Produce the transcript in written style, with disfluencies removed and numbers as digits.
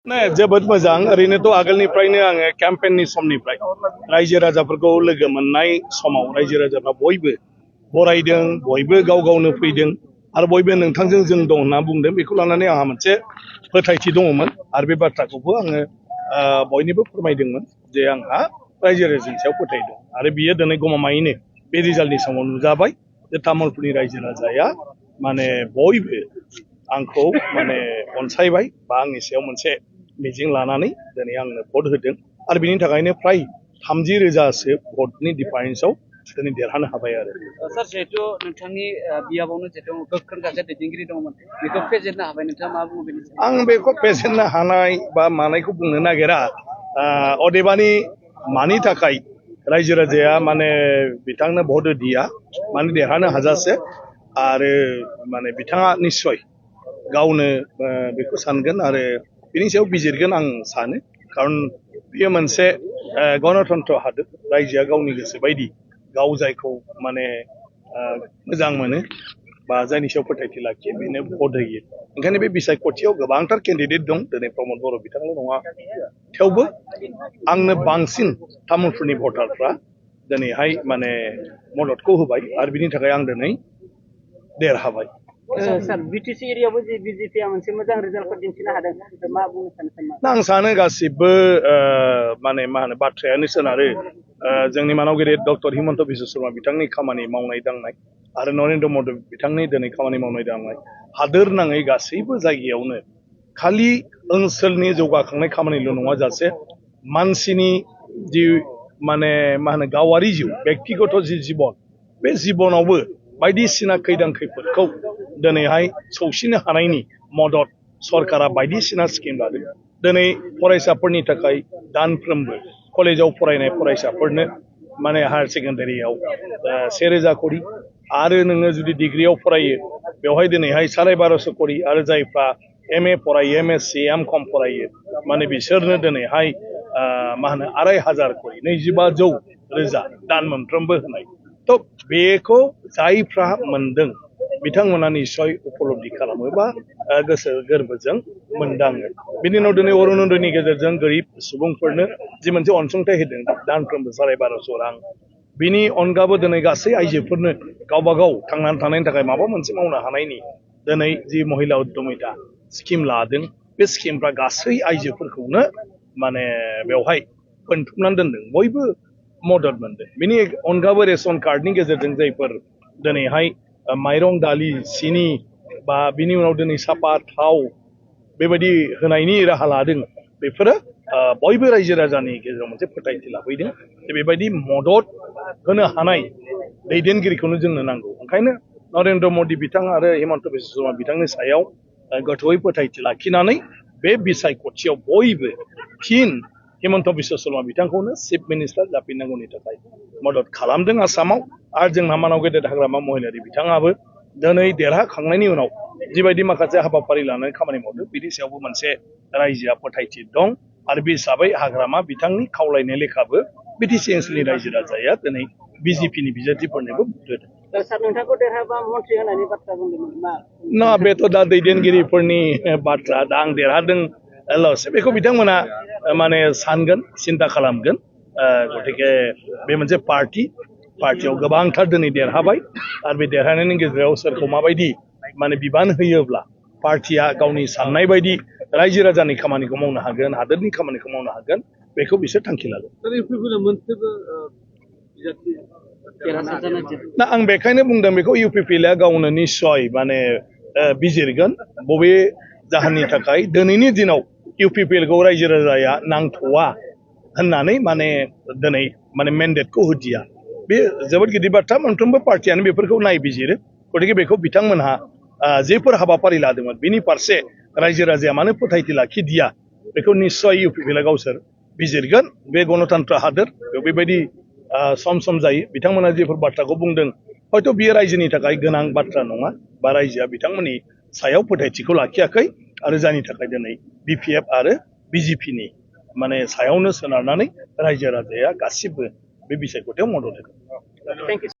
जोबोद मोजां ओरैनोथ' आगोलनिफ्रायनो आङो केम्पेइननि समनिफ्राय रायजो राजाफोरखौ लोगो मोननाय समाव रायजो राजाफ्रा बयबो बरायदों बयबो गाव गावनो फैदों आरो बयबो नोंथांजों जों दं होनना बुंदों बेखौ लानानै आंहा मोनसे फोथायथि दङमोन आरो बे बाथ्राखौबो आङो बयनिबो फोरमायदोंमोन जे आंहा रायजो राजानि सायाव फोथायनाय दं आरो बियो दिनै गमामायैनो बे रिजाल्टनि समाव नुजाबाय जे तामुलपुरनि रायजो राजाया माने बयबो आंखौ माने अनसायबाय बा आंनि सायाव मोनसे मिजिं लानानै दिनै आंनो भट होदों आरो बिनि थाखायनो फ्राय 30,000सो भटनि डिफारेन्सआव दिनै देरहानो हाबाय आरो सार जिहेतु नोंथांनि बियाबावनो जिहेतु गोख्रों सासे दैदेनगिरि दंमोन बेखौ फेजेननो हाबाय नोंथाङा मा बुङो बेनि सायाव? आं बेखौ फेजेननो हानाय बा मानायखौ बुंनो नागिरा अदेबानि मानि थाखाय रायजो राजाया माने बिथांनो भट होदिया माने देरहानो हाजासे आरो माने बिथाङा निस्सय गावनो बेखौ सानगोन आरो बिनि सायाव बिजिरगोन आं सानो खारन बेयो मोनसे गणतन्त्र हादोर रायजोआ गावनि गोसो बायदि गाव जायखौ माने मोजां मोनो बा जायनि सायाव फोथायथि लाखियो बेनो भट होयो ओंखायनो बे बिसायख'थियाव गोबांथार केन्डिडेट दं दिनै प्रमद बर' बिथांल' नङा थेवबो आंनो बांसिन तामुलपुरनि भटारफ्रा दिनैहाय माने मददखौ होबाय आरो बिनि थाखाय आं दिनै देरहाबाय। सार बिटिसि एरियायावबो जे बिजेपिआ मोनसे मोजां रिजाल्टखौ दिन्थिनो हादों मा बुंनो सानो? आं सानो गासिबो माने मा होनो बाथ्रायानो सोनारो जोंनि मानगिरि डक्टर हिमन्त बिश्व शर्मा बिथांनि खामानि मावनाय दांनाय आरो नरेन्द्र मदि बिथांनि दिनै खामानि मावनाय दांनाय हादोर नाङै गासैबो जायगायावनो खालि ओनसोलनि जौगाखांनाय खामानिल' नङा जासे मानसिनि जि माने मा होनो गावारि जिउ बेक्तिगत जि जिबन बे जिबनावबो बायदिसिना खैदां खैफोदखौ दिनैहाय सौसिनो हानायनि मदद सरकारा बायदिसिना स्किम लादों दिनै फरायसाफोरनि थाखाय दानफ्रोमबो कलेजाव फरायनाय फरायसाफोरनो माने हायार सेकेन्डारियाव 1,000 कोटी आरो नोङो जुदि डिग्रियाव फरायो बेवहाय दिनैहाय 1250 कोटी आरो जायफ्रा MA फरायो MSc M.Com फरायो माने बिसोरनो दिनैहाय मा होनो 2,500 कोटी 2,500,000 दान मोनफ्रोमबो होनाय थ' बेखौ जायफ्रा मोनदों बिथांमोना निस्सय उपलब्धि खालामोबा गोसो गोरबोजों मोनदाङो बिनि उनाव दिनै अरुणोदयनि गेजेरजों गोरिब सुबुंफोरनो जि मोनसे अनसुंथाइ होदों दानफ्रोमबो 1250 रां बिनि अनगाबो दिनै गासै आइजोफोरनो गावबा गाव थांनानै थानायनि थाखाय माबा मोनसे मावनो हानायनि दिनै जि महिला उद्यमिता स्किम लादों बे स्किमफ्रा गासै आइजोफोरखौनो माने बेवहाय बोनथुमनानै दोनदों बयबो मदद मोनदों बिनि अनगाबो रेशन कार्डनि गेजेरजों जायफोर दिनैहाय माइरं दालि सिनि बा बिनि उनाव दिनै सापात थाव बेबायदि होनायनि राहा लादों बेफोरो बयबो रायजो राजानि गेजेराव मोनसे फोथायथि लाफैदों जे बेबायदि मदद होनो हानाय दैदेनगिरिखौनो जोंनो नांगौ ओंखायनो नरेन्द्र मदि बिथां आरो हिमन्त बिश्व शर्मा बिथांनि सायाव गोथौयै फोथायथि लाखिनानै बे बिसायख'थियाव बयबो फिन हिमन्त बिश्व शर्मा बिथांखौनो चिफ मिनिस्टार जाफिननांगौनि थाखाय मदद खालामदों आसामाव आरो जोंना मानाव गेदेर हाग्रामा महिलारि बिथाङाबो दिनै देरहाखांनायनि उनाव जिबायदि माखासे हाबाफारि लानानै खामानि मावदों बिनि सायावबो मोनसे रायजोआ फोथायथि दं आरो बे हिसाबै हाग्रामा बिथांनि खावलायनाय लेखाबो बिटिसि ओनसोलनि रायजो राजाया दिनै बिजेपिनि बिजाथिफोरनोबो होदों। नोंथांखौ देरहाबा मन्त्रि होनायनि बाथ्रा बुंदोंमोन ना बेथ' दा दैदेनगिरिफोरनि बाथ्रा दा आं देरहादों ल'सो बेखौ बिथांमोना माने सानगोन सिन्ता खालामगोन गतिके बे मोनसे पार्टियाव गोबांथार दिनै देरहाबाय आरो बे देरहानायनि गेजेराव सोरखौ माबायदि माने बिबान होयोब्ला पार्टिया गावनि साननाय बायदि रायजो राजानि खामानिखौ मावनो हागोन हादोरनि खामानिखौ मावनो हागोन बेखौ बिसोर थांखि लागोन। दा आं बेखायनो बुंदों बेखौ UPPLA गावनो निस्सय माने बिजिरगोन बबे जाहोननि थाखाय दिनैनि दिनाव UPPLखौ रायजो राजाया नांथ'वा होननानै माने दिनै माने मेन्डेटखौ होदिया बे जोबोद गिदिर बाथ्रा मोनफ्रोमबो पार्टियानो बेफोरखौ नायबिजिरो गतिके बेखौ बिथांमोनहा जेफोर हाबाफारि लादोंमोन बिनि फारसे रायजो राजाया मानो फोथायथि लाखिदिया बेखौ निस्सय UPPLA गावसोर बिजिरगोन बे गणतन्त्र हादोर बेबायदि सम जायो बिथांमोना जेफोर बाथ्राखौ बुंदों हयथ' बियो रायजोनि थाखाय गोनां बाथ्रा नङा बा रायजोआ बिथांमोननि सायाव फोथायथिखौ लाखियाखै आरो जायनि थाखाय दिनै BPF आरो BJPनि माने सायावनो सोनारनानै रायजो राजाया गासिबो बे बिसायख'थियाव मदद होदों।